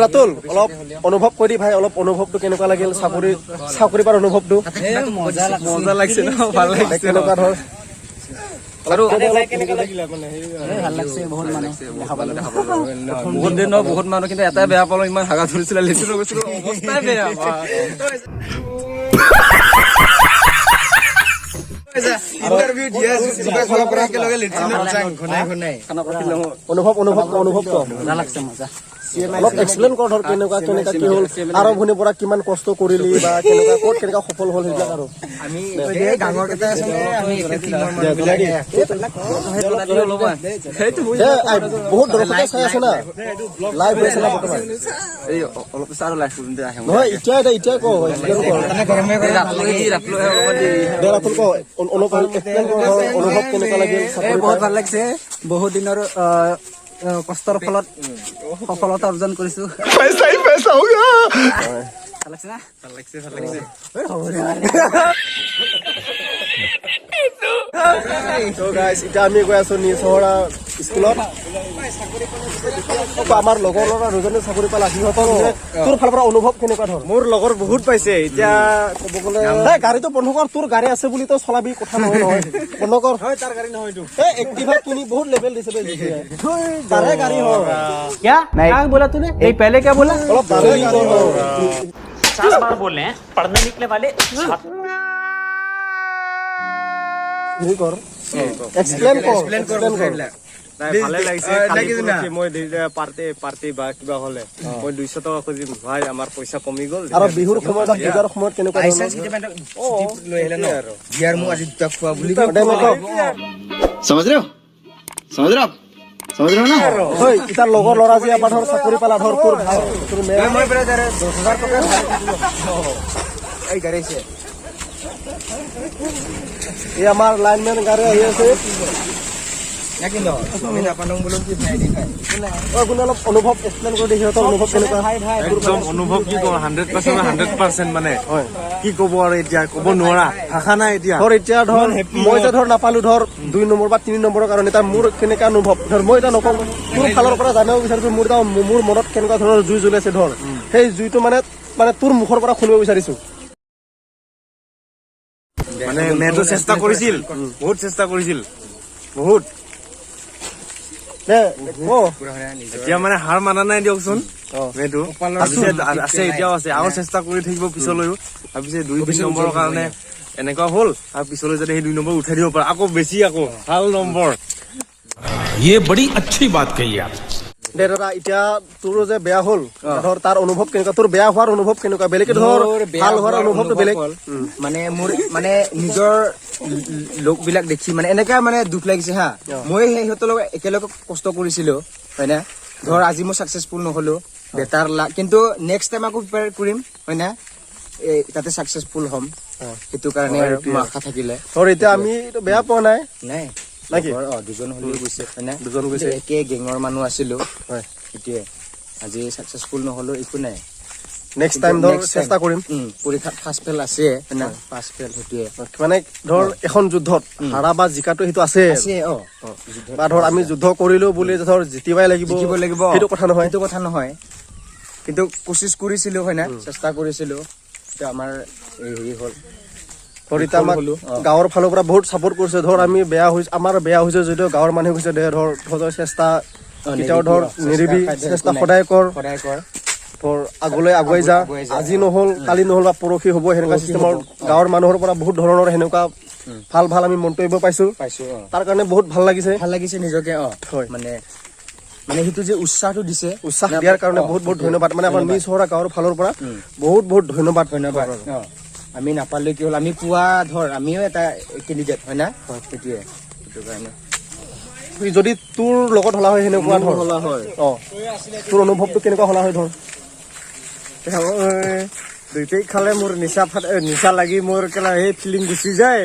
ৰাতুল, অলপ অনুভৱ কৰি ভাই, অলপ অনুভৱটো কেনেকুৱা লাগিল, চাকৰি চাকৰি পোৱাৰ অনুভৱটো? মজা লাগিছে ন, ভাল লাগিছে। কেনেকুৱা ধৰ? আৰু ভাল লাগছে, বহুত মানুহ দেখা পালো। বহুত দিনৰ বহুত মানুহ, কিন্তু এটাই বেয়া পালো, ইমান হাগা ধৰিছিলে, লেট্ৰিনত গৈছিলো, অৱস্থাই বেয়া। ইণ্টাৰভিউ দিয়া পৰা একেলগে লেট্ৰিনত যাওঁ ঘনাই ঘনাই। অনুভৱ অনুভৱ অনুভৱ ক। মজা লাগছে, মজা। অলপ এক্সপ্লেইন কৰ, ধৰ কেনেকুৱা কেনেকুৱা কি হ'ল, আৰম্ভণিৰ পৰা কিমান কষ্ট কৰিলি বা কেনেকুৱা ক'ত কেনেকুৱা সফল হ'ল, সেইবিলাক আৰু। আমি এই ডাঙৰ কেইটা আছে নে, আমি একে টিমৰ মানুহবিলাক। সেইটো দে, আই, বহুত দৰ্শকে চাই আছে না, লাইভ হৈ আছে না বৰ্তমান। এই অলপ পিছত আৰু লাইভ কৰিম দে, আহে। নহয়, এতিয়াই দে, এতিয়াই ক, এক্সপ্লেইন কৰ। গৰমে ৰাতিলৈ অলপমান দেৰি। দে ৰাতুল, ক, অলপ এক্সপ্লেইন কৰ, ধৰ অনুভৱ কেনেকুৱা লাগিল চাকৰি বহুত পাই? ভাল লাগিছে, বহুত দিনৰ কষ্টৰ ফলত সফলতা অৰ্জন কৰিছো। ভাল লাগছে না? ভাল লাগিছে, ভাল লাগিছে। হ'ব দে। তো গাইছ, এতিয়া আমি গৈ আছো নিজ চহৰা স্কুলত। আমাৰ লগৰ ল'ৰা দুজনে চাকৰি পালে, সিহঁতৰ তোৰ ফালৰ পৰা অনুভৱ কেনেকুৱা ধৰ? মোৰ লগৰ বহুত পাইছে এতিয়া ক'ব গ'লে। এই গাড়ীটো বন্ধ কৰ, তোৰ গাড়ী আছে বুলি তই চলাবি কথা নহয় নহয়, বন্ধ কৰ। হয়, তাৰ গাড়ী নহয় এইটো। এই এক্টিভা কিনি বহুত লেভেল দিছে বে জিপিআই। তাৰে গাড়ী হয়। क्या क्या बोला तूने? नहीं, पहले क्या बोला? অলপ তাৰে গাড়ী হয়। 50 बार बोल रहे हैं, पढ़ने निकले वाले छात्र। হেৰি কৰ, এক্সপ্লেইন কৰ, এক্সপ্লেইন কৰ। নাই, ভালে লাগিছে। কালি পৰহি মই পাৰ্টি পাৰ্টি বা কিবা হলে মই 200 টকা খুজিম, ভাই আমাৰ পইচা কমি গ'ল। আৰু বিহুৰ সময়ত বা পূজাৰ সময়ত কেনেকুৱা বাই ধৰণৰ? চান্স কেতিয়াবা এটা ছুটি লৈ আহিলে ন, বিয়াৰ মোক আজি দুটা খোৱা বুলি। দে, মই কওঁ। समझ रहे हो? समझ रहे हो आप? समझ रहे हो ना? হয়, এতিয়া লগৰ ল'ৰা যে এবাৰ ধৰ চাকৰি পালা, ধৰ তোৰ ভাল, তোৰ মেৰ মই পেলাই তাৰে 10,000 টকা এই গাড়ী আছে। এই আমাৰ লাইনমেন গাড়ী আহি আছে। নাকি ন, আমি নাপালো বোলো কি ভাই দি ভাই। অ কোনে অলপ অনুভৱ এক্সপ্লেইন কৰি দিয়ে, সিহঁতৰ অনুভৱ কেনেকুৱা? একদম অনুভৱ কি ক'ব, 100%, 100% মানে কি ক'ব আৰু, এতিয়া ক'ব নোৱাৰা ভাষা নাই এতিয়া। ধৰ এতিয়া ধৰ মই যে ধৰ নাপালো ধৰ 2 নম্বৰ বা 3 নম্বৰৰ কাৰণে, তাৰ মোৰ কেনেকা অনুভৱ ধৰ, মই এতিয়া নকওঁ, তোৰ ফালৰ পৰা জানিব বিচাৰিছো, মোৰ এতিয়া মোৰ মনত কেনেকুৱা ধৰণৰ জুই জ্বলিছে ধৰ, সেই জুইটো মানে মানে তোৰ মুখৰ পৰা শুনিব বিচাৰিছো। মানে মেটো চেষ্টা কৰিছিল, বহুত চেষ্টা কৰিছিল, বহুত। দে ক। এতিয়া মানে হাৰ মানা নাই দিয়কচোন। মেটো ভাবিছে আছে, এতিয়াও আছে আৰু চেষ্টা কৰি থাকিব পিছলৈও। ভাবিছে 2-3 নম্বৰৰ কাৰণে এনেকুৱা হ'ল, আৰু পিছলৈ যাতে সেই 2 নম্বৰ উঠাই দিব পাৰে, আকৌ বেছি, আকৌ ভাল নম্বৰ। ये बड़ी अच्छी बात कही आप। দে দাদা, এতিয়া তোৰো যে বেয়া হ'ল ধৰ, তাৰ অনুভৱ কেনেকুৱা? তোৰ বেয়া হোৱাৰ অনুভৱ কেনেকুৱা? বেলেগে ধৰ মোৰ বেয়া ভাল হোৱাৰ অনুভৱটো অনুভৱ বেলেগ। হ'ল, মানে মোৰ মানে নিজৰ লোকবিলাক দেখি মানে এনেকা মানে দুখ লাগিছে হা। মই সেই সিহঁতৰ লগত একেলগে কষ্ট কৰিছিলো, হয় না? ধৰ আজি মই ছাকচেছফুল নহলো, বেটাৰ লাক, কিন্তু নেক্সট টাইম আকৌ প্ৰিপেয়াৰ কৰিম, হয় না? এই তাতে ছাকচেছফুল হ'ম, সেইটো কাৰণে আৰু মোৰ আশা থাকিলে। ধৰ এতিয়া আমি এইটো বেয়া পোৱা নাই। নাই। নাকি? লগৰ, দুজন হ'লেও গৈছে, হয় না? দুজন গৈছে। একে গেঙৰ মানুহ আছিলো। সেইটোৱে, আজি ছাকচেছফুল নহলো একো নাই। নেক্সট টাইম ধৰ Next time। চেষ্টা কৰিম। পৰীক্ষাত ফাৰ্ষ্ট ফেল আছে, হয় না? ফাৰ্ষ্ট ফেল, সেইটোৱে। মানে ধৰ এখন যুদ্ধত হাৰা বা জিকাটো সেইটো আছে। আছে অ। বা ধৰ আমি যুদ্ধ কৰিলো বুলি ধৰ জিতিবাই লাগিব, জিকিব লাগিব, সেইটো কথা নহয়। সেইটো কথা নহয়, কিন্তু কোচিছ কৰিছিলো, হয় না? চেষ্টা কৰিছিলো, তো আমাৰ এই হেৰি হ'ল। ধৰ এতিয়া আমাক হ'লো, অ। গাঁৱৰ ফালৰ পৰা বহুত চাপৰ্ট কৰিছে। ধৰ আমি বেয়া হৈছে, আমাৰ বেয়া হৈছে যদিও গাঁৱৰ মানুহে কৈছে, দে ধৰ তহঁতৰ চেষ্টা কেতিয়াও ধৰ নেৰিবি, নেৰিবি, চেষ্টা চেষ্টা একো নাই। সদায় কৰ, সদায় কৰ। ধৰ আগলৈ আগুৱাই যা। আগুৱাই যা। আজি নহ'ল কালি নহ'ল বা পৰহি হ'ব, সেনেকুৱা পৰহি চিষ্টেমৰ। হ'ব, অ। গাঁৱৰ মানুহৰ পৰা বহুত ধৰণৰ সেনেকুৱা ভাল ভাল আমি মন্তব্য পাইছো। পাইছো অ। তাৰ কাৰণে বহুত ভাল লাগিছে। ভাল লাগিছে নিজকে অ। হয়। মানে মানে সেইটো যে উৎসাহটো দিছে। উৎসাহ দিয়াৰ কাৰণে বহুত বহুত ধন্যবাদ, মানে আমাৰ নিজ চহৰা গাঁৱৰ ফালৰ পৰা বহুত বহুত ধন্যবাদ। ধন্যবাদ অ। আমি নাপালে কি হ'ল, আমি পোৱা ধৰ আমিও এটা কেণ্ডিডেট, হয় না? সেইটোৱে, সেইটো কাৰণে। যদি তোৰ লগত হলা হয় সেনেকুৱা ধৰ হলা হয়, অ, তোৰ অনুভৱটো কেনেকুৱা হলা হয় ধৰ? দুইটাই খালে মোৰ নিচা নিচা লাগি মোৰ কেলা সেই ফিলিং গুচি যায়।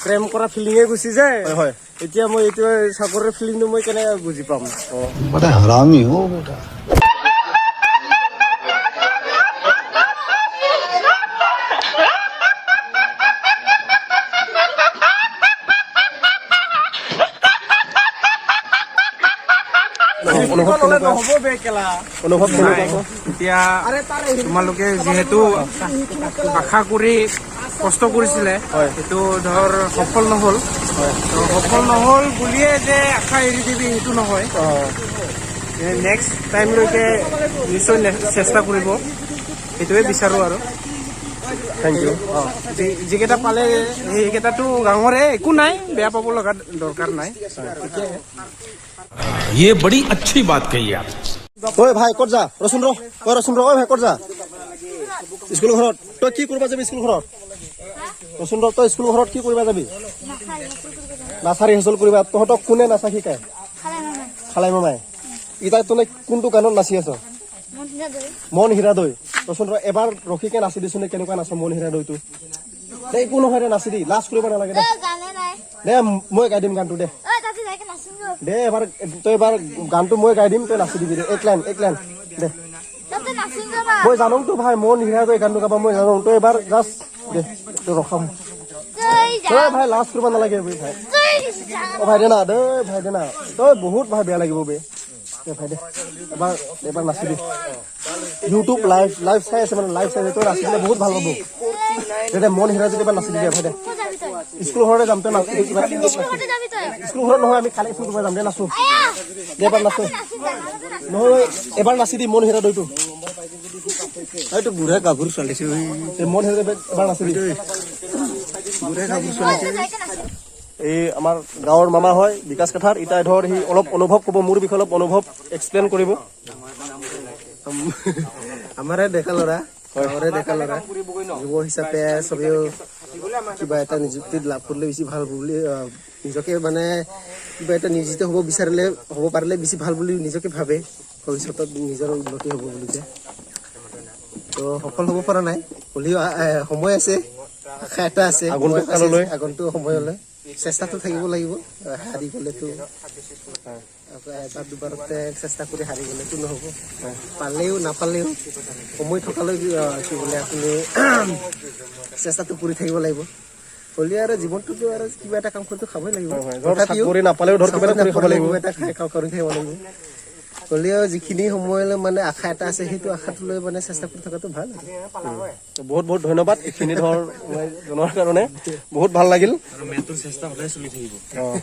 প্ৰেম কৰা ফিলিঙে গুচি যায়। হয় হয় এতিয়া মই এইটো চাকৰিৰ ফিলিংটো মই কেনেকে বুজি পাম? बड़ा हरामी हो बेटा। অনুভৱ কেনেকুৱা? অনুভৱ কেনেকুৱা? এতিয়া তোমালোকে যিহেতু আশা কৰি কষ্ট কৰিছিলে, সেইটো ধৰ সফল নহ'ল। তো সফল নহ'ল বুলিয়ে যে আশা এৰি দিবি সেইটো নহয়। নেক্সট টাইমলৈকে নিশ্চয় চেষ্টা কৰিব, সেইটোৱে বিচাৰোঁ আৰু। Thank U. যিকেইটা পালে সেইকেইটাতো গাঁৱৰে, একো নাই, বেয়া পাব লগা দৰকাৰ নাই। ये बड़ी अच्छी बात कही आप। ঐ ভাই, ক'ত যা? ৰচোন ৰ, ঐ ৰচোন ৰ। ঐ ভাই, ক'ত যা? স্কুল ঘৰত তই কি কৰিব যাবি? স্কুল ঘৰত, ৰচোন ৰ, তই স্কুল ঘৰত কি কৰিব যাবি? নাচা ৰিহাৰ্চেল কৰিবা। তহঁতক কোনে নাচা শিকায়? খালাই মামাই। ইতা তই কোনটো গানত নাচি আছ? মন হীৰা দৈ। ৰচোন ৰ, এবাৰ ৰখিকে নাচি দিছোন, কেনেকুৱা নাচ মন হীৰা দৈটো। দে, একো নহয় দে, নাচি দি, লাজ কৰিব নালাগে দে। দে, মই গাই দিম গানটো, দে দে। এবাৰ তই এবাৰ গানটো মই গাই দিম, তই নাচি দিবি দে। এক লাইন, এক লাইন দে। মই জানোতো ভাই, মন হীৰা দৈ গানটো গাবা মই জানো। তই এবাৰ জাষ্ট দে, তই ৰখা ভাই। তই ভাই লাজ কৰিব নালাগে বে ভাই। অ ভাই, দে না, দে ভাই, দে না। তই বহুত ভাই, বেয়া লাগিব বে। দে ভাই, দে, এবাৰ এবাৰ নাচি দি। ইউটিউব লাইভ লাইভ চাই আছে, মানে লাইভ চাই আছে। তই নাচি দিলে বহুত ভাল পাব। দে দে, মন হীৰা যদি এবাৰ নাচি দি দে ভাই, দে। স্কুল ঘৰতে যাম, তই নাচি। স্কুল ঘৰত নহয়, আমি কালেকশ্যন কৰিব যাম। দে, নাচো দে, এবাৰ নাচো। নহয়, এবাৰ নাচি দি মন হীৰা দৈটো। এইটো বুঢ়া গাভৰু ছোৱালী। মন হীৰা এবাৰ নাচি দি। এই আমাৰ গাঁৱৰ মামা হয় বিকাশ কাঠাৰ। ইতা ধৰ সি অলপ অনুভৱ ক'ব, মোৰ বিষয়ে অলপ অনুভৱ এক্সপ্লেইন কৰিব। আমাৰে ডেকা ল'ৰা, গাঁৱৰে ডেকা ল'ৰা, যুৱ হিচাপে চবেও কিবা এটা নিযুক্তি লাভ কৰিলে বেছি ভাল বুলি নিজকে, মানে কিবা এটা নিয়োজিত হ'ব বিচাৰিলে, হ'ব পাৰিলে বেছি ভাল বুলি নিজকে ভাবে, ভৱিষ্যতত নিজৰ উন্নতি হ'ব বুলি। যে তো সফল হ'ব পৰা নাই হ'লেও সময় আছে, আশা এটা আছে। আগন্তুক কাললৈ। আগন্তুক সময়লৈ চেষ্টাটো থাকিব লাগিব। হাৰি গ'লেতো আকৌ এবাৰ দুবাৰতে চেষ্টা কৰি হাৰি গ'লেতো নহ'ব। পালেও নাপালেও সময় থকালৈ কি বোলে আপুনি চেষ্টাটো কৰি থাকিব লাগিব। হ'লেও আৰু জীৱনটোতো আৰু কিবা এটা কাম কৰিতো খাবই লাগিব। ধৰ চাকৰি নাপালেও ধৰ কিবা এটা কৰি খাব লাগিব। কিবা এটা খাই কৰি থাকিব লাগিব। হ'লেও যিখিনি সময়লৈ মানে আশা এটা আছে, সেইটো আশাটো লৈ মানে চেষ্টা কৰি থকাটো ভাল আৰু। বহুত বহুত ধন্যবাদ এইখিনি ধৰ মই জনোৱাৰ কাৰণে, বহুত ভাল লাগিল। আৰু মেটোৰ চেষ্টা সদায় চলি থাকিব। অঁ।